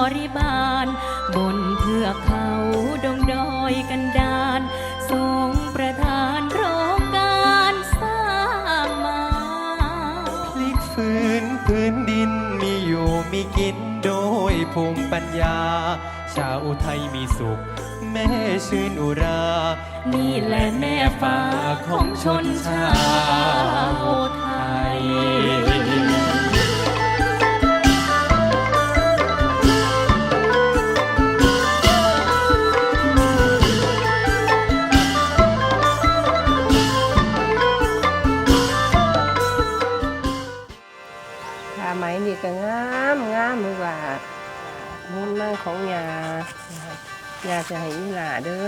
ບໍລິບານ ບົນເທືອກເຂົາດົງດອຍກັນດານ ຊົງປະທານໂຄງການສ້າງມາ. ພລິກຟື້ນພື້ນດິນມີຢູ່ມີກິນ ໂດຍພູມປັນຍາ ຊາວໄທມີສຸກແມ້ຊື່ນອຸຣາ ນີ້ແຫຼະແມ່ຟ້າຂອງຊົນຊາວໄທ. ຜ້າໄໝນີ້ກໍງາມໆ ຄືວ່າ ບຸນມັງຂອງຍ່າ ຍ່າຈະໃຫ້ອີ່ຫຼ້າເດີ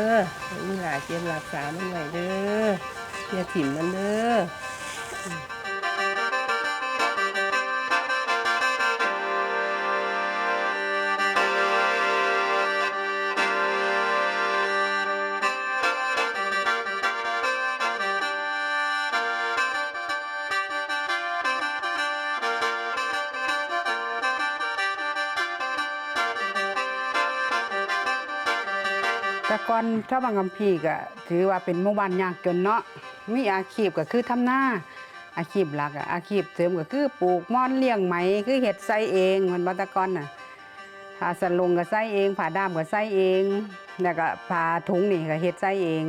ໃຫ້ອີ່ຫຼ້າເກັບຮັກສາມັນໄວ້ເດີ ຢ່າຖິ້ມມັນເດີ. ແຕ່ກ່ອນຊາວບ້ານຄຳພີກໍຖືວ່າເປັນໝູ່ບ້ານຍາກຈົນເນາະ ມີອາຊີບກໍຄືທຳນາ ອາຊີບຫຼັກອະ ອາຊີບເສີມກໍຄືປູກມ່ອນລ້ຽງໄໝ ຄືເຮັດໄຊເອງແມ່ນບໍ່ ແຕ່ກ່ອນນະ ຜ້າສະຫຼົງກໍໄຊເອງ ຜ້າດ້າມກໍໄຊເອງ ແລ້ວກໍຜ້າຖົງນີ້ກໍເຮັດໄຊເອງ.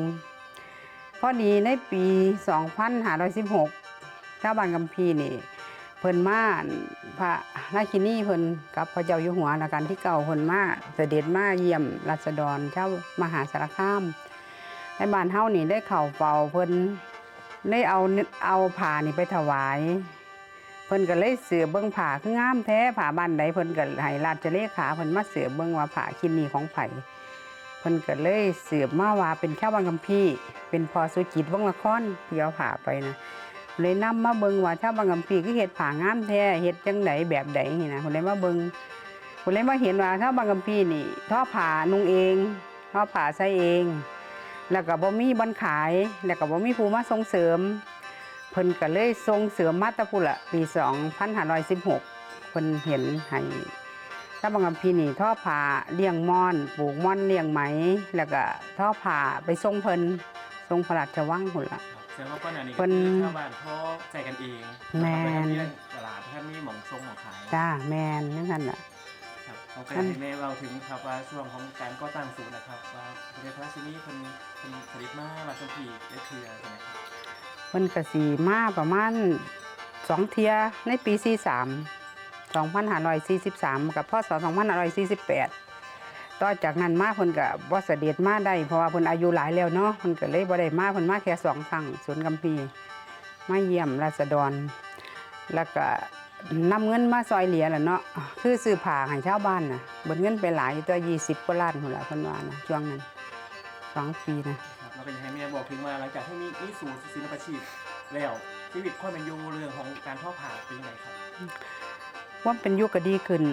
ພໍດີໃນປີສອງພັນຫ້າຮ້ອຍສິບຫົກ ຊາວບ້ານຄຳພີນີ້ ເພິ່ນມາ ພະລາຊິນີເພິ່ນກັບພະເຈົ້າຢູ່ຫົວລາຊະການທີເກົ້າ ເພິ່ນມາ ສະເດັດມາຢ້ຽມລາຊະດອນຊາວມະຫາສາລະຄາມ ໃນບ້ານເຮົານີ້ໄດ້ເຂົ້າເຝົ້າເພິ່ນ ໄດ້ເອົາ ເອົາຜ້ານີ້ໄປຖວາຍ ເພິ່ນກໍເລີຍສືບເບິ່ງຜ້າຄືງາມແທ້ ຜ້າບ້ານໃດ ເພິ່ນກໍໃຫ້ລາຊະເລຂາເພິ່ນມາສືບເບິ່ງວ່າຜ້າຂິດນີ້ຂອງໃຜ ເພິ່ນກໍເລີຍສືບມາວ່າເປັນຊາວບ້ານຄຳພີ ເປັນພໍ່ສຸຈິດ ວົງລະຄອນ ທີ່ເອົາຜ້າໄປນະ ເລີຍນຳມາເບິ່ງວ່າຊາວບ້ານຄຳພີຄືເຮັດຜ້າງາມແທ້ ເຮັດຈັ່ງໃດແບບໃດນີ້ນະ ເພິ່ນເລີຍມາເບິ່ງ ເພິ່ນເລີຍມາເຫັນວ່າຊາວບ້ານຄຳພີນີ້ທໍຜ້ານຸ່ງເອງ ທໍຜ້າໃສ່ເອງ ແລ້ວກໍບໍ່ມີບ່ອນຂາຍ ແລ້ວກໍບໍ່ມີຜູ້ມາສົ່ງເສີມ ເພິ່ນກໍເລີຍສົ່ງເສີມມາແຕ່ພຸ້ນລະ ປີສອງພັນຫ້າຮ້ອຍສິບຫົກ ເພິ່ນເຫັນໃຫ້ຊາວບ້ານຄຳພີນີ້ທໍຜ້າລ້ຽງມ່ອນ ປູກມ່ອນລ້ຽງໄໝ ແລ້ວກໍທໍຜ້າໄປສົ່ງເພິ່ນ ສົ່ງພະລາຊະວັງພຸ້ນລະ. ແສດງວ່າກ່ອນໜ້ານີ້ ເພິ່ນ ກໍຄືຊາວບ້ານພໍໃຊ້ກັນເອງ ແມ່ນ ບໍ່ທັນມີຕະຫຼາດ ບໍ່ທັນມີໝ່ອງສົ່ງໝ່ອງຂາຍ. ຈ້າ ແມ່ນ ຈັ່ງຊັ້ນລະ. ຄັບ ເຮົາກໍຢາກໃຫ້ແມ່ເວົ້າເຖິງຄັບວ່າຊ່ວງຂອງການກໍ່ຕັ້ງສູນນະຄັບ ວ່າສົມເດັດພະລາຊິນີເພິ່ນ ເພິ່ນສະເດັດມາວັດສົມພີຈັກເທື່ອ ເພິ່ນກະຊິມາປະມານສອງເທື່ອ ໃນປີສີ່ສາມ ສອງພັນຫ້າຮ້ອຍສີ່ສິບສາມ ກັບ ພ.ສ. ສອງພັນຫ້າຮ້ອຍສີ່ສິບແປດ ຕໍ່ຈາກນັ້ນມາເພິ່ນກະບໍ່ສະເດັດມາໄດ້ ເພາະວ່າເພິ່ນອາຍຸຫຼາຍແລ້ວເນາະ ເພິ່ນກະເລີຍບໍ່ໄດ້ມາ ເພິ່ນມາແຄ່ສອງຄັ້ງ ສູນຄຳພີ ມາຢ້ຽມລາຊະດອນ ແລ້ວກະນຳເງິນມາຊ່ອຍເຫຼືອລະເນາະ ຄືຊື້ຜ້າໃຫ້ຊາວບ້ານນະ ເບິດເງິນໄປຫຼາຍຢູ່ຕົວະ ຊາວກວ່າລ້ານພຸ້ນລະ ເພິ່ນວ່ານະ ຊ່ວງນັ້ນ ສອງປີນະ. ຄັບ ແລ້ວກໍຢາກໃຫ້ແມ່ບອກເຖິງວ່າ ຫຼັງຈາກທີ່ມີ ມີສູນສິລະປະຊີບແລ້ວ ຊີວິດຄວາມເປັນຢູ່ເລື່ອງຂອງການທໍຜ້າເປັນຈັ່ງໃດຄັບ? ຄວາມເປັນຢູ່ກໍດີຂຶ້ນ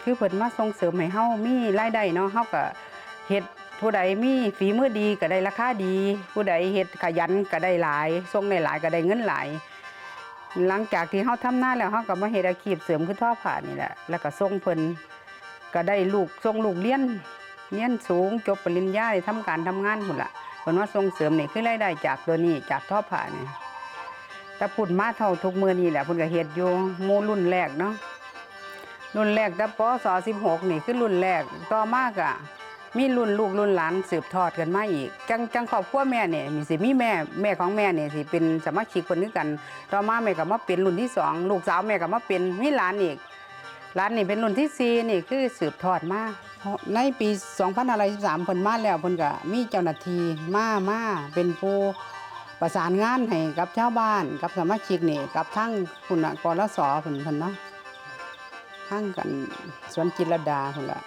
ຄືເພິ່ນມາສົ່ງເສີມໃຫ້ເຮົາມີລາຍໄດ້ເນາະ ເຮົາກໍເຮັດ ຜູ້ໃດມີຝີມືດີກໍໄດ້ລາຄາດີ ຜູ້ໃດເຮັດຂະຫຍັນກໍໄດ້ຫຼາຍ ສົ່ງໄດ້ຫຼາຍກໍໄດ້ເງິນຫຼາຍ. ຫຼັງຈາກທີ່ເຮົາທຳນາແລ້ວ ເຮົາກໍມາເຮັດອາຊີບເສີມຄືທໍຜ້ານີ້ແຫຼະ ແລ້ວກໍສົ່ງເພິ່ນ ກໍໄດ້ລູກ ສົ່ງລູກຮຽນ ຮຽນສູງ ຈົບປະລິນຍາ ໄດ້ທຳການທຳງານພຸ້ນລະ ເພິ່ນມາສົ່ງເສີມນີ້ ຄືລາຍໄດ້ຈາກຕົວນີ້ ຈາກທໍຜ້ານີ້ ແຕ່ພຸ້ນມາເທົ່າທຸກມື້ນີ້ແຫຼະ ເພິ່ນກໍເຮັດຢູ່ ໝູ່ລຸ້ນແລກເນາະ ລຸ້ນແລກແຕ່ ປສ. ສິບຫົກ ນີ້ຄືລຸ້ນແລກ ຕໍ່ມາກໍມີລຸ້ນລູກລຸ້ນຫຼານສືບທອດກັນມາອີກ ຈັ່ງ ຈັ່ງຄອບຄົວແມ່ນີ້ ມີ ຊິມີແມ່ ແມ່ຂອງແມ່ນີ້ຊິເປັນສະມາຊິກເພິ່ນຄືກັນ ຕໍ່ມາແມ່ກໍມາເປັນລຸ້ນທີສອງ ລູກສາວແມ່ກໍມາເປັນ ມີຫຼານອີກ ຫຼານນີ້ເປັນລຸ້ນທີສີ່ ນີ້ຄືສືບທອດມາ ໃນປີສອງພັນຫ້າຮ້ອຍສິບສາມ ເພິ່ນມາແລ້ວ ເພິ່ນກໍມີເຈົ້າໜ້າທີ່ມາ ມາເປັນຜູ້ປະສານງານໃຫ້ກັບຊາວບ້ານ ກັບສະມາຊິກນີ້ ກັບທາງພຸ້ນນະ ກລສ ພຸ້ນ ເພິ່ນເນາະ ທາງກັນສວນຈິດລະດາພຸ້ນລະ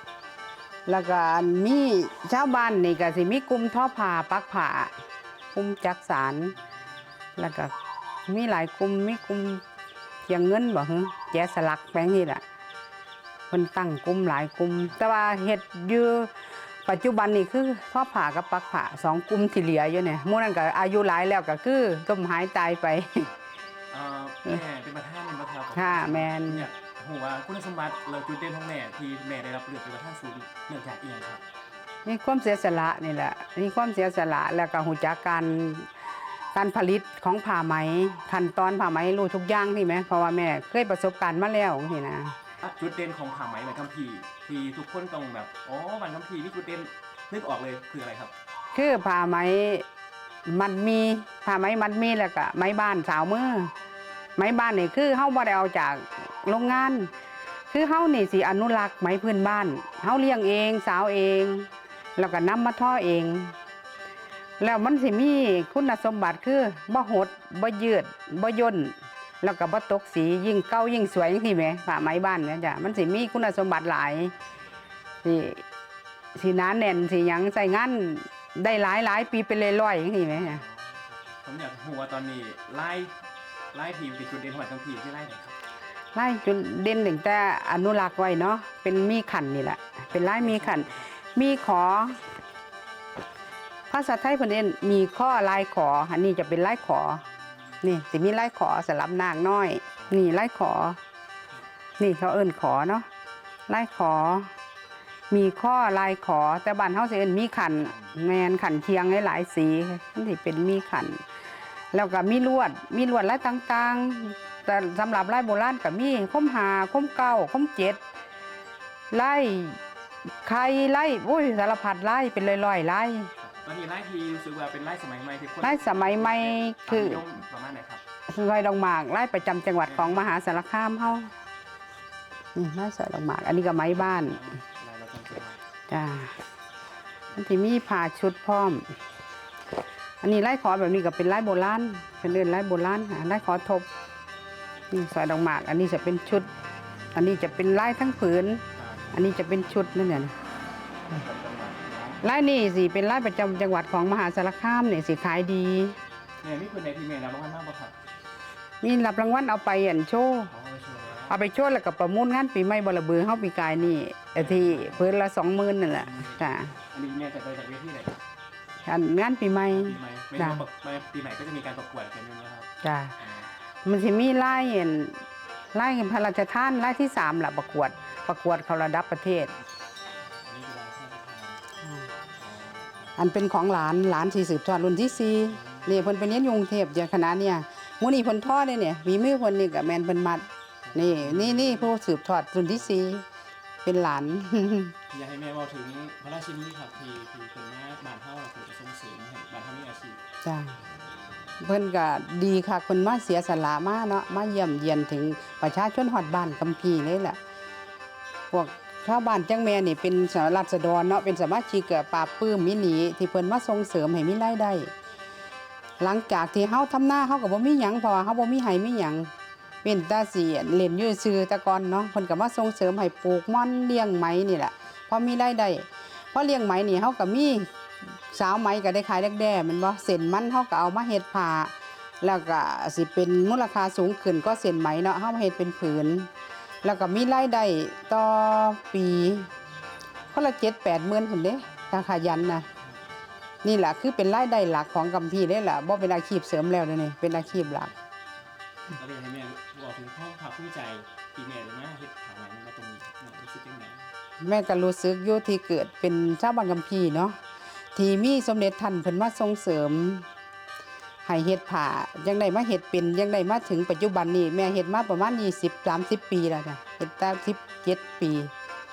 ແລ້ວກໍອັນມີຊາວບ້ານນີ້ກໍຊິມີກຸ່ມທໍຜ້າ ປັກຜ້າ ກຸ່ມຈັກສານ ແລ້ວກໍມີຫຼາຍກຸ່ມ ມີກຸ່ມກຽງເງິນບໍ ຫື ແຈະສະຫຼັກ ແປງນີ້ລະ ເພິ່ນຕັ້ງກຸ່ມຫຼາຍກຸ່ມ ແຕ່ວ່າເຮັດຢູ່ປັດຈຸບັນນີ້ຄືທໍຜ້າກັບປັກຜ້າ ສອງກຸ່ມທີ່ເຫຼືອຢູ່ນີ້ ໝູ່ນັ້ນກໍອາຍຸຫຼາຍແລ້ວ ກໍຄືລົ້ມຫາຍຕາຍໄປ. ເອີ ແມ່ເປັນປະທານແມ່ນບໍ່ຄັບ? ຄ່ະ ແມ່ນ. ຮູ້ວ່າຄຸນສົມບັດ ແລະ ຈຸດເດັ່ນຂອງແມ່ທີ່ແມ່ໄດ້ຮັບເລືອກເປັນປະທານສູນ ເນື່ອງຈາກອີ່ຫຍັງຄັບ? ມີຄວາມເສຍສະຫຼະນີ້ແຫຼະ ມີຄວາມເສຍສະຫຼະ ແລ້ວກໍຮູ້ຈັກການ ການຜະລິດຂອງຜ້າໄໝ ຂັ້ນຕອນຜ້າໄໝ ຮູ້ທຸກຢ່າງຊີ້ແໝ ເພາະວ່າແມ່ເຄີຍປະສົບການມາແລ້ວຊີ້ນະ. ຈຸດເດັ່ນຂອງຜ້າໄໝບ້ານຄຳພີ ທີ່ທຸກຄົນຕ້ອງແບບ ອໍ ບ້ານຄຳພີມີຈຸດເດັ່ນ ນຶກອອກເລີຍ ຄືອະໄລຄັບ? ຄືຜ້າໄໝມັດໝີ່ ຜ້າໄໝມັດໝີ່ ແລ້ວກະໄໝບ້ານສາວມື. ໄໝບ້ານນີ້ຄືເຮົາບໍ່ໄດ້ເອົາຈາກໂລງງານ ຄືເຮົານີ້ຊິອະນຸລັກໄໝພື້ນບ້ານ ເຮົາລ້ຽງເອງ ສາວເອງ ແລ້ວກະນຳມາທໍເອງ ແລ້ວມັນຊິມີຄຸນນະສົມບັດຄືບໍ່ຫົດ ບໍ່ຍືດ ບໍ່ຢ່ນ ແລ້ວກໍບໍ່ຕົກສີ ຍິ່ງເກົ່າຍິ່ງສວຍ ຈັ່ງຊີ້ແໝ ຜ້າໄໝບ້ານແໝຈ້ະ ມັນຊິມີຄຸນນະສົມບັດຫຼາຍ ຊິ ຊິໜາແໜ້ນ ຊິຫຍັງ ໃຊ້ງານໄດ້ຫຼາຍໆປີເປັນຮ້ອຍໆ ຈັ່ງຊີ້ແໝ. ຜົມຢາກຮູ້ວ່າຕອນນີ້ລາຍ ລາຍທີ່ເປັນຈຸດເດັ່ນຂອງບ້ານຄຳພີຄືລາຍໃດຄັບ? ລາຍຈຸດເດັ່ນຕັ້ງແຕ່ອະນຸລັກໄວ້ເນາະ ເປັນໝີ່ຂັນນີ້ແຫຼະ ເປັນລາຍໝີ່ຂັນ ໝີ່ຂໍ ພາສາໄທເພິ່ນເອີ້ນໝີ່ຂໍ ລາຍຂໍ ອັນນີ້ຈະເປັນລາຍຂໍ ນີ້ຊິມີລາຍຂໍສະຫຼັບນາກນ້ອຍ ນີ້ລາຍຂໍ ນີ້ເຂົາເອີ້ນຂໍເນາະ ລາຍຂໍ ໝີ່ຂໍ ລາຍຂໍ ແຕ່ບ້ານເຮົາຊິເອີ້ນໝີ່ຂັນ ແມ່ນ ຂັນຄຽງຫຼາຍໆສີ ມັນຊິເປັນໝີ່ຂັນ ແລ້ວກໍມີລວດ ມີລວດລາຍຕ່າງໆ ແຕ່ສຳລັບລາຍໂບລານກໍມີ ຄົມຫ້າ ຄົມເກົ້າ ຄົມເຈັດ ລາຍໄຂ່ ລາຍ ໂອ້ຍ ສາລະພັດລາຍ ເປັນຮ້ອຍໆລາຍ. ຕອນນີ້ລາຍທີ່ຮູ້ສຶກວ່າເປັນລາຍສະໄໝໃໝ່ທີ່ຄົນ ລາຍສະໄໝໃໝ່ຄື ນິຍົມປະມານໃດຄັບ? ສອຍດອກໝາກ ລາຍປະຈຳຈັງຫວັດຂອງມະຫາສາລະຄາມເຮົາ ນີ້ລາຍສອຍດອກໝາກ ອັນນີ້ກໍໄໝບ້ານ ລາຍປະຈຳຈັງຫວັດ ຈ້າ ມັນຊິມີຜ້າຊຸດພ້ອມ ອັນນີ້ລາຍຂໍແບບນີ້ກໍເປັນລາຍໂບລານ ເພິ່ນເອີ້ນລາຍໂບລານ ລາຍຂໍທົບ ນີ້ສອຍດອກໝາກ ອັນນີ້ຈະເປັນຊຸດ ອັນນີ້ຈະເປັນລາຍທັງຜືນ ອັນນີ້ຈະເປັນຊຸດນັ້ນແຫຼະ ລາຍນີ້ຊິເປັນລາຍປະຈຳຈັງຫວັດຂອງມະຫາສາລະຄາມ ນີ້ຊິຂາຍດີ. ແມ່ນ ມີຜູ້ໃດທີ່ແມ່ນລາງວັນມາບໍ່ຄັບ? ມີຮັບລາງວັນເອົາໄປອັນໂຊ ເອົາໄປໂຊແລ້ວ ເອົາໄປໂຊແລ້ວກໍປະມູນງານປີໃໝ່ບໍລະບືເຮົາປີກາຍນີ້ ທີ່ຜືນລະສອງໝື່ນນັ້ນແຫຼະ ອືມ ຈ້າ ອັນນີ້ແມ່ຈະໄດ້ຈາກເວທີໃດ? ອັນງານປີໃໝ່ ປີໃໝ່ ແມ່ນ ຈ້າ ແມ່ນ ປີໃໝ່ກໍຈະມີການປະກວດກັນແມ່ນບໍ່ຄັບ? ຈ້າ ອ່າ ມັນຊິມີລາຍອັນ ລາຍພະລາຊະທານ ລາຍທີສາມລະປະກວດ ປະກວດເຂົ້າລະດັບປະເທດ ອັນນີ້ຄືລາຍພະລາຊະທານ ອ່າ ອັນເປັນຂອງຫຼານ ຫຼານຊິສືບທອດລຸ້ນທີສີ່ ນີ້ເພິ່ນໄປຮຽນຢູ່ກຸງເທບຢູ່ຂະໜະນີ້ ມື້ນີ້ເພິ່ນທໍເດ້ນີ້ ຝີມືເພິ່ນນີ້ກະແມ່ນເພິ່ນມັດ ນີ້ ນີ້ ນີ້ຜູ້ສືບທອດລຸ້ນທີສີ່ ເປັນຫຼານ. ຢາກໃຫ້ແມ່ເວົ້າເຖິງພະລາຊິນີຄັບ ທີ່ ທີ່ເພິ່ນມາບ້ານເຮົາ ແລ້ວເພິ່ນກໍສົ່ງເສີມໃຫ້ບ້ານເຮົາມີອາຊີບ ຈ້າ ເພິ່ນກະດີຄັກ ເພິ່ນມາເສຍສະຫຼະມາເນາະ ມາຢ້ຽມຢຽນເຖິງປະຊາຊົນຮອດບ້ານຄຳພີເລີຍລະ ພວກຊາວບ້ານຈັກແມ່ນີ້ເປັນລາຊະດອນເນາະ ເປັນສະມາຊິກ ກະປາບປຶ້ມອີ່ຫຼີ ທີ່ເພິ່ນມາສົ່ງເສີມໃຫ້ມີລາຍໄດ້ ຫຼັງຈາກທີ່ເຮົາທຳນາ ເຮົາກໍບໍ່ມີຫຍັງ ເພາະວ່າເຮົາບໍ່ມີໄຮ່ມີຫຍັງ ເວັ້ນແຕ່ຊິຫຼິ້ນຢູ່ຊື່ແຕ່ກ່ອນເນາະ ເພິ່ນກໍມາສົ່ງເສີມໃຫ້ປູກມ່ອນ ລ້ຽງໄໝນີ້ແຫຼະ ພໍມີລາຍໄດ້ ພໍລ້ຽງໄໝນີ້ ເຮົາກໍມີ ສາວໄໝກໍໄດ້ຂາຍແດກແດ້ແມ່ນບໍ່ ເສັ້ນມັນເຮົາກໍເອົາມາເຮັດຜ້າ ແລ້ວກໍຊິເປັນມູນລະຄ່າສູງຂຶ້ນກວ່າເສັ້ນໄໝເນາະ ເຮົາມາເຮັດເປັນຜືນ ແລ້ວກໍມີລາຍໄດ້ຕໍ່ປີ ຄົນລະເຈັດແປດໝື່ນພຸ້ນເດ້ ຖ້າຂະຫຍັນນະ ນີ້ລະຄືເປັນລາຍໄດ້ຫຼັກຂອງຄຳພີເລີຍລະ ບໍ່ເປັນອາຊີບເສີມແລ້ວ ດຽວນີ້ເປັນອາຊີບຫຼັກ. ກໍເລີຍໃຫ້ແມ່ເວົ້າເຖິງຄວາມພາກພູມໃຈທີ່ແມ່ໄດ້ມາເຮັດຜ້າໄໝໃນຕົງນີ້ ແມ່ຮູ້ສຶກຈັ່ງໃດ? ແມ່ກໍຮູ້ສຶກຢູ່ທີ່ເກີດເປັນຊາວບ້ານຄຳພີເນາະ ທີ່ມີສົມເດັດທ່ານເພິ່ນມາສົ່ງເສີມໃຫ້ເຮັດຜ້າ ຈັ່ງໄດ້ມາເຮັດເປັນ ຈັ່ງໄດ້ມາເຖິງປັດຈຸບັນນີ້ ແມ່ເຮັດມາປະມານຊາວ ສາມສິບປີແລ້ວຈ້ະ ເຮັດຕັ້ງສິບເຈັດປີ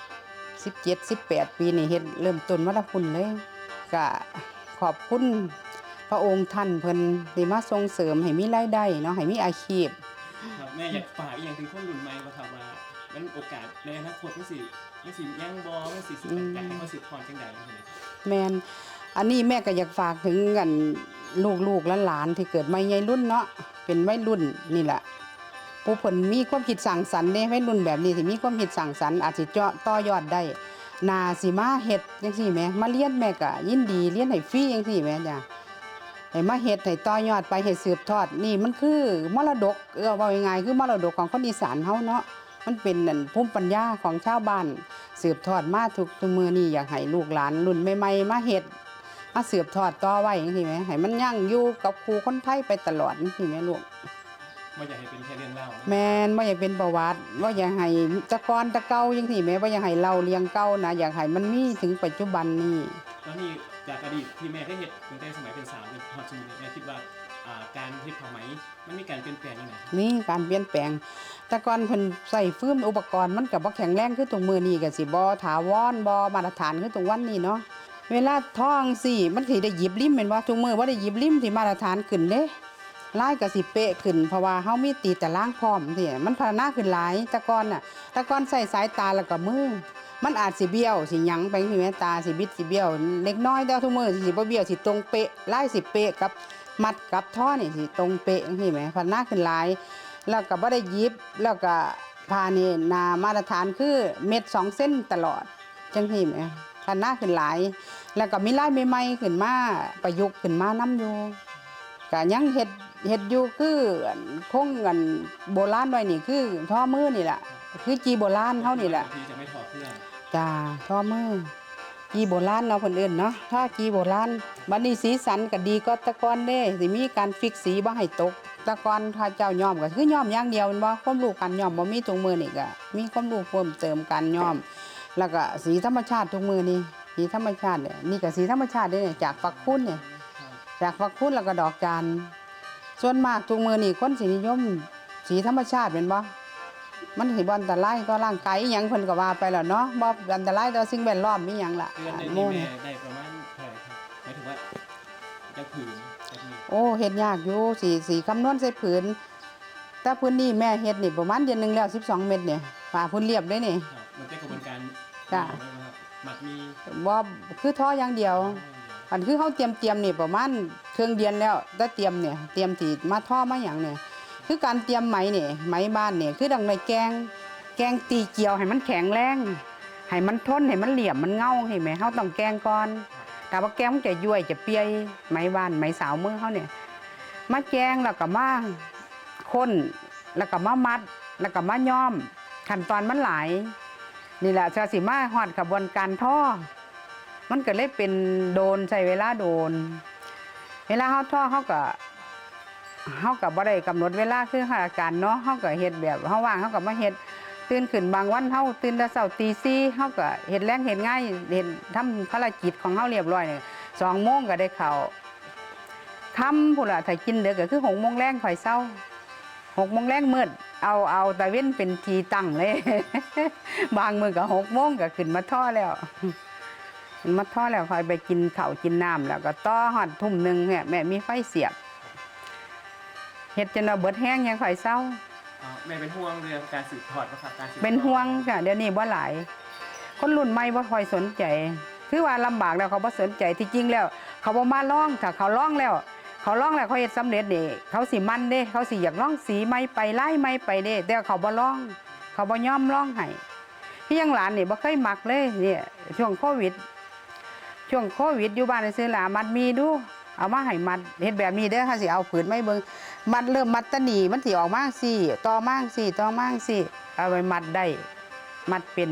ສິບເຈັດ ສິບແປດປີນີ້ ເຮັດເລີ່ມຕົ້ນມາແຕ່ພຸ້ນເລີຍ ກະຂອບຄຸນພະອົງທ່ານເພິ່ນທີ່ມາສົ່ງເສີມໃຫ້ມີລາຍໄດ້ເນາະ ໃຫ້ມີອາຊີບ. ຄັບ ແມ່ຢາກຝາກອີ່ຫຍັງເຖິງຄົນລຸ້ນໃໝ່ບໍ່ຄັບ ວ່າມັນໂອກາດໃນອະນາຄົດມັນຊິ ມັນຊິຍັງບໍ່ ມັນຊິ ອືມ ຢາກໃຫ້ເຂົາສືບທອດຈັ່ງໃດ? ແມ່ນ ອັນນີ້ແມ່ກໍຢາກຝາກເຖິງອັນລູກໆຫຼານໆທີ່ເກີດໃໝ່ໃຫຍ່ລຸ້ນເນາະ ເປັນໄວລຸ້ນນີ້ລະ ຜູ້ເພິ່ນມີຄວາມຄິດສ້າງສັນເດ້ ໄວລຸ້ນແບບນີ້ທີ່ມີຄວາມຄິດສ້າງສັນ ອາດຊິເຈາະຕໍ່ຍອດໄດ້ ໜ້າຊິມາເຮັດຈັ່ງຊີ້ແໝ ມາຮຽນແມ່ກໍຍິນດີຮຽນໃຫ້ຟຣີຈັ່ງຊີ້ແໝຈ້ະ ໃຫ້ມາເຮັດໃຫ້ຕໍ່ຍອດໄປ ໃຫ້ສືບທອດ ນີ້ມັນຄືມໍລະດົກ ເອີ ເວົ້າງ່າຍໆ ຄືມໍລະດົກຂອງຄົນອີສານເຮົາເນາະ ມັນເປັນອັນພູມປັນຍາຂອງຊາວບ້ານ ສືບທອດມາທຸກ ທຸກມື້ນີ້ ຢາກໃຫ້ລູກຫຼານລຸ້ນໃໝ່ໆມາເຮັດ ມາສືບທອດຕໍ່ໄວ້ຈັ່ງຊີ້ແໝ ໃຫ້ມັນຍັງຢູ່ກັບຄູ່ຄົນໄທໄປຕະຫຼອດຈັ່ງຊີ້ແໝລູກ. ບໍ່ຢາກໃຫ້ເປັນແຄ່ເລື່ອງເລົ່າເນາະ. ແມ່ນ ບໍ່ຢາກເປັນປະຫວັດ ບໍ່ຢາກໃຫ້ແຕ່ກ່ອນແຕ່ເກົ່າຈັ່ງຊີ້ແໝ ບໍ່ຢາກໃຫ້ເລົ່າເລື່ອງເກົ່ານະ ຢາກໃຫ້ມັນມີເຖິງປັດຈຸບັນນີ້. ແລ້ວນີ້ຈາກອະດີດທີ່ແມ່ເຄີຍເຮັດຕັ້ງແຕ່ສະໄໝເປັນສາວຈົນຮອດຊຸມນີ້ ແມ່ຄິດວ່າ ອ່າ ການເຮັດຜ້າໄໝ ມັນມີການປ່ຽນແປງຈັ່ງໃດ? ມີການປ່ຽນແປງ. ແຕ່ກ່ອນເພິ່ນໃຊ້ຟືມ ອຸປະກອນມັນກໍບໍ່ແຂງແຮງຄືທຸກມື້ນີ້ ກໍຊິບໍ່ຖາວອນ ບໍ່ມາດຕະຖານຄືທຸກວັນນີ້ເນາະ. ເວລາທໍຈັ່ງຊີ້ ມັນຊິໄດ້ຫຍິບລິມແມ່ນບໍ່? ທຸກມື້ບໍ່ໄດ້ຫຍິບລິມ ຊິມາດຕະຖານຂຶ້ນເດ້ ລາຍກໍຊິເປະຂຶ້ນ ເພາະວ່າເຮົາມີຕີຕາລາງພ້ອມ ມັນພັດທະນາຂຶ້ນຫຼາຍ. ແຕ່ກ່ອນນະ ແຕ່ກ່ອນໃຊ້ສາຍຕາແລ້ວກໍມື ມັນອາດຊິບ້ຽວ ຊິຫຍັງໄປຈັ່ງຊີ້ແໝ ຕາຊິບິດຊິບ້ຽວເລັກນ້ອຍ ແຕ່ວ່າທຸກມື້ຊິບໍ່ບ້ຽວ ຊິຕົງເປະ ລາຍຊິເປະກັບ ມັດກັບທໍນີ້ຊິຕົງເປະຈັ່ງຊີ້ແໝ ພັດທະນາຂຶ້ນຫຼາຍ ແລ້ວກໍບໍ່ໄດ້ຫຍິບ ແລ້ວກໍຜ້ານີ້ໜ້າມາດຕະຖານຄືເມັດສອງເຊັນຕະຫຼອດຈັ່ງຊີ້ແໝ ພັດທະນາຂຶ້ນຫຼາຍ ແລ້ວກໍມີລາຍໃໝ່ໆຂຶ້ນມາ ປະຍຸກຂຶ້ນມານຳຢູ່ ກໍຍັງເຮັດ ເຮັດຢູ່ຄື ອັນ ຄົງ ອັນ ໂບລານໄວ້ນີ້ ຄືທໍມືນີ້ລະ ຄືຈີ່ໂບລານເຮົານີ້ລະ ທີ່ຈະໄມ່ຖອດເຄື່ອງ. ຈ້າ ທໍມື ຈີ່ໂບລານເນາະ ເພິ່ນເອີ້ນເນາະ ທາຈີ່ໂບລານ. ບັດນີ້ສີສັນກໍດີກວ່າແຕ່ກ່ອນເດ້ ຊິມີການຟິກສີບໍ່ໃຫ້ຕົກ. ແຕ່ກ່ອນເຂົາເຈົ້າຍ້ອມກໍຄືຍ້ອມຢ່າງດຽວແມ່ນບໍ່? ຄວາມຮູ້ການຍ້ອມບໍ່ມີ ທຸກມື້ນີ້ກໍມີຄວາມຮູ້ເພີ່ມເຕີມການຍ້ອມ ແລ້ວກໍສີທຳມະຊາດທຸກມື້ນີ້ ສີທຳມະຊາດນີ້ ນີ້ກໍສີທຳມະຊາດເດ້ ຈາກຝັກຄູນນີ້ ຈາກຝັກຄູນ ແລ້ວກໍດອກຈານ. ສ່ວນມາກທຸກມື້ນີ້ຄົນຊິນິຍົມສີທຳມະຊາດແມ່ນບໍ່? ມັນຊິບໍ່ອັນຕະລາຍຕໍ່ຮ່າງກາຍອີ່ຫຍັງ ເພິ່ນກໍວ່າໄປແລ້ວເນາະ ບໍ່ອັນຕະລາຍຕໍ່ສິ່ງແວດລ້ອມອີ່ຫຍັງລະ. ເດືອນໜຶ່ງນີ້ແມ່ໄດ້ປະມານເທົ່າໃດຄັບ? ໝາຍເຖິງວ່າຈັກຜືນ ຈັກເມັດ? ໂອ້ ເຮັດຍາກຢູ່ ຊິ ຊິຄຳນວນໃສ່ຜືນ ແຕ່ຜືນນີ້ແມ່ເຮັດນີ້ປະມານເດືອນໜຶ່ງແລ້ວສິບສອງເມັດນີ້ ຜ້າພື້ນລຽບເດ້ນີ້. ຄັບ ມັນເປັນຂະບວນການ ຈ້າ ມັດມີ ບໍ່ ຄືທໍຢ່າງດຽວ. ອໍ ອັນຄືເຮົາຕຽມໆນີ້ປະມານເຄິ່ງເດືອນແລ້ວ ແຕ່ຕຽມນີ້ ຕຽມທີ່ມາທໍມາຫຍັງນີ້ ຄືການຕຽມໄໝນີ້ ໄໝບ້ານນີ້ ຄືຕ້ອງໄດ້ແກ່ງ ແກ່ງຕີກຽວໃຫ້ມັນແຂງແຮງ ໃຫ້ມັນທົນ ໃຫ້ມັນລຽບ ມັນເງົາ ເຫັນໄໝ? ເຮົາຕ້ອງແກ່ງກ່ອນ ຖ້າບໍ່ແກ່ງມັນຈະຢ້ວຍ ຈະປ່ຽຍ ໄໝບ້ານ ໄໝສາວເມືອງເຮົານີ້ ມາແກ່ງ ແລ້ວກໍມາ ຄົ້ນ ແລ້ວກໍມາມັດ ແລ້ວກໍມາຍ້ອມ ຂັ້ນຕອນມັນຫຼາຍ ນີ້ແຫຼະ ເທື່ອຊິມາຮອດຂະບວນການທໍ ມັນກໍເລີຍເປັນໂດນ ໃຊ້ເວລາໂດນ. ເວລາເຮົາທໍ ເຮົາກໍ ເຮົາກໍບໍ່ໄດ້ກຳນົດເວລາຄືຂ້າລາຊະການເນາະ ເຮົາກໍເຮັດແບບເຮົາວ່າງ ເຮົາກໍມາເຮັດ ຕື່ນຂຶ້ນ ບາງວັນເຮົາຕື່ນແຕ່ເຊົ້າຕີສີ່ ເຮົາກໍເຮັດແລງເຮັດງານ ເຮັດ ທຳພາລະກິດຂອງເຮົາລຽບຮ້ອຍນີ້ ສອງໂມງກໍໄດ້ເຂົ້າ ຄ່ຳພຸ້ນລະ ຖ້າກິນເດິກກໍຄືຫົກໂມງແລງຄ່ອຍເຊົາ ຫົກໂມງແລງມືດ ເອົາ ເອົາຕາເວັນເປັນທີ່ຕັ້ງເລີຍ ບາງມື້ກໍຫົກໂມງກໍຂຶ້ນມາທໍແລ້ວ ມາທໍແລ້ວຄ່ອຍໄປກິນເຂົ້າກິນນ້ຳ ແລ້ວກໍຕໍ່ຮອດທຸ່ມໜຶ່ງ ແມ່ມີໄຟສຽບ ເຮັດຈົນວ່າເບິດແຮງຍັງຄ່ອຍເຊົາ. ອໍ ແມ່ເປັນຫ່ວງເລື່ອງການສືບທອດບໍ່ຄັບ? ການສືບ ເປັນຫ່ວງ ທອດ ຈ້ະ ດຽວນີ້ບໍ່ຫຼາຍ ຄົນລຸ້ນໃໝ່ບໍ່ຄ່ອຍສົນໃຈ ຄືວ່າລຳບາກແລ້ວເຂົາບໍ່ສົນໃຈ ທີ່ຈິງແລ້ວເຂົາບໍ່ມາລອງ ຖ້າເຂົາລອງແລ້ວ ເຂົາລອງແລ້ວເຂົາເຮັດສຳເລັດນີ້ ເຂົາຊິໝັ່ນເດ້ ເຂົາຊິຢາກລອງສີໃໝ່ໄປ ລາຍໃໝ່ໄປເດ້ ແຕ່ເຂົາບໍ່ລອງ ເຂົາບໍ່ຍອມລອງໃຫ້ ຄືຢ່າງຫຼານນີ້ບໍ່ເຄີຍມັກເລີຍ ນີ້ ຊ່ວງໂຄວິດ ຊ່ວງໂຄວິດຢູ່ບ້ານຊື່ລະ ມັດໝີ່ດູ ເອົາມາໃຫ້ມັດ ເຮັດແບບນີ້ເດີ ເຮົາຊິເອົາຜືນມາໃຫ້ເບິ່ງ ມັດ ເລີ່ມມັດແຕ່ນີ້ ມັນຊິອອກມາຈັ່ງຊີ້ ຕໍ່ມາຈັ່ງຊີ້ ຕໍ່ມາຈັ່ງຊີ້ ເອົາໄວ້ມັດໄດ້ ມັດເປັນ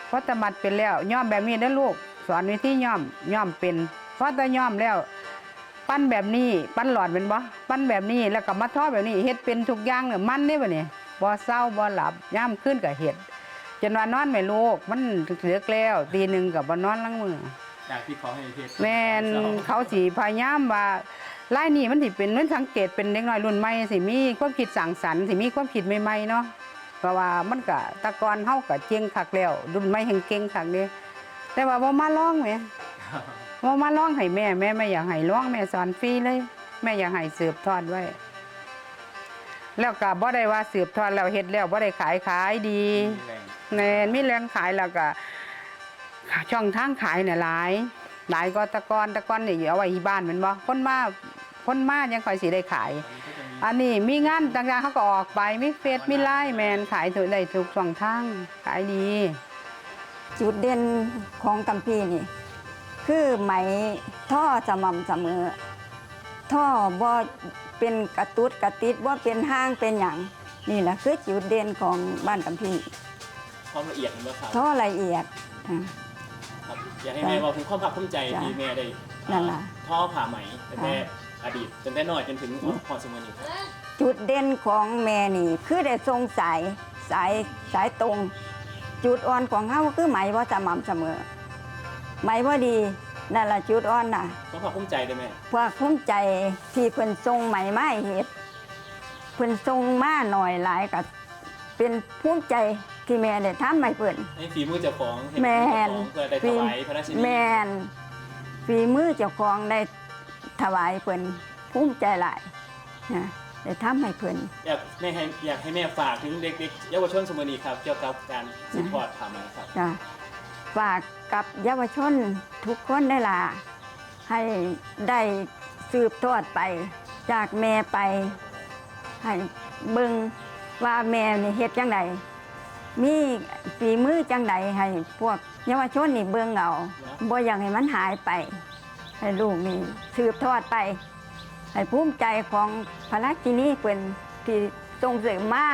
ພໍແຕ່ມັດເປັນແລ້ວ ຍ້ອມແບບນີ້ເດີລູກ ສອນວິທີຍ້ອມ ຍ້ອມເປັນ ພໍແຕ່ຍ້ອມແລ້ວ ປັ່ນແບບນີ້ ປັ່ນຫຼອດແມ່ນບໍ່? ປັ່ນແບບນີ້ ແລ້ວກໍມາທໍແບບນີ້ ເຮັດເປັນທຸກຢ່າງ ມັນເດ້ບັດນີ້ ບໍ່ເຊົາບໍ່ຫຼັບ ຍາມຄືນກໍເຮັດ ຈົນວ່ານອນແມ່ລູກ ມັນເດິກແລ້ວ ຕີໜຶ່ງກໍບໍ່ນອນລາງມື້ ຈາກທີ່ເຂົາໃຫ້ເຮັດ ແມ່ນ ເຂົາຊິພະຍາຍາມວ່າ ລາຍນີ້ມັນຊິເປັນ ມັນສັງເກດເປັນເດັກນ້ອຍລຸ້ນໃໝ່ ຊິມີຄວາມຄິດສ້າງສັນ ຊິມີຄວາມຄິດໃໝ່ໆເນາະ ເພາະວ່າມັນກະ ແຕ່ກ່ອນເຮົາກະເກັ່ງຄັກແລ້ວ ລຸ້ນໃໝ່ແຮ່ງເກັ່ງຄັກເດ້ ແຕ່ວ່າບໍ່ມາລອງແໝ ບໍ່ມາລອງໃຫ້ແມ່ ແມ່ ແມ່ຢາກໃຫ້ລອງ ແມ່ສອນຟຣີເລີຍ ແມ່ຢາກໃຫ້ສືບທອດໄວ້ ແລ້ວກະບໍ່ໄດ້ວ່າສືບທອດແລ້ວ ເຮັດແລ້ວບໍ່ໄດ້ຂາຍ ຂາຍດີ ມີແຫຼ່ງ ແມ່ນ ມີແຫຼ່ງຂາຍ ແລ້ວກະ ຊ່ອງທາງຂາຍນີ້ຫຼາຍ ຫຼາຍກວ່າແຕ່ກ່ອນ ແຕ່ກ່ອນນີ້ເອົາໄວ້ທີ່ບ້ານແມ່ນບໍ່ ຄົນມາ ຄົນມາຈັ່ງຄ່ອຍຊິໄດ້ຂາຍ ອັນນີ້ກໍຈະມີ ອັນນີ້ມີງານຕ່າງໆ ເຮົາກໍອອກໄປ ມີເຟສ ອອນລາຍ ມີລາຍ ແມ່ນ ຂາຍໄດ້ທຸກຊ່ອງທາງ ຂາຍດີ. ຈຸດເດັ່ນຂອງກຳພີນີ້ ຄືໄໝທໍສະໝ່ຳສະເໝີ ທໍບໍ່ເປັນກະຕຸດກະຕິດ ບໍ່ເປັນຮ່າງເປັນຫຍັງ ນີ້ລະຄືຈຸດເດັ່ນຂອງບ້ານກຳພີ. ຄວາມລະອຽດແມ່ນບໍ່ຄັບ? ທໍລະອຽດ ອືມ ຄັບ ຢາກໃຫ້ແມ່ເວົ້າເຖິງຄວາມພາກພູມໃຈ ຈົ້ະ ທີ່ແມ່ໄດ້ ນັ້ນລະ ອ່າ ທໍຜ້າໄໝ ຕັ້ງແຕ່ ອ່າ ອະດີດ ຕັ້ງແຕ່ນ້ອຍຈົນເຖິງຮອດ ຮອດຊຸມື້ນີ້? ຈຸດເດັ່ນຂອງແມ່ນີ້ ຄືໄດ້ສົ່ງສາຍ ສາຍ ສາຍຕົງ. ຈຸດອ່ອນຂອງເຮົາຄືໄໝບໍ່ສະໝ່ຳສະເໝີ, ໄໝບໍ່ດີ, ນັ້ນລະຈຸດອ່ອນນະ. ຄວາມພາກພູມໃຈເດ້ແມ່? ພາກພູມໃຈທີ່ເພິ່ນສົ່ງໄໝມາໃຫ້ເຮັດ, ເພິ່ນສົ່ງມາໜ້ອຍຫຼາຍກໍ ເປັນພູມໃຈທີ່ແມ່ໄດ້ທຳໃຫ້ເພິ່ນ ໃນຝີມືເຈົ້າຂອງ ເຮັດ ແມ່ນ ເຈົ້າຂອງ ເພື່ອໄດ້ຖວາຍພະລາຊິນີ. ແມ່ນ ຝີມືເຈົ້າຂອງໄດ້ຖວາຍເພິ່ນ, ພູມໃຈຫຼາຍນະ ໄດ້ທຳໃຫ້ເພິ່ນ. ຢາກ ແມ່ໃຫ້ ຢາກໃຫ້ແມ່ຝາກເຖິງເດັກໆ ເຍົາວະຊົນຊຸມື້ນີ້ຄັບ ກ່ຽວກັບການສືບທອດຜ້າໄໝຄັບ. ຈ້ະ ຝາກກັບເຍົາວະຊົນທຸກຄົນເດີຫຼ້າ. ໃຫ້ໄດ້ສືບທອດໄປຈາກແມ່ໄປ, ໃຫ້ເບິ່ງວ່າແມ່ນີ້ເຮັດຈັ່ງໃດ, ມີຝີມືຈັ່ງໃດ ໃຫ້ພວກເຍົາວະຊົນນີ້ເບິ່ງເອົາ, ບໍ່ຢາກໃຫ້ມັນຫາຍໄປ, ໃຫ້ລູກນີ້ສືບທອດໄປ, ໃຫ້ພູມໃຈຂອງພະລາຊິນີເພິ່ນທີ່ສົ່ງເສີມມາ.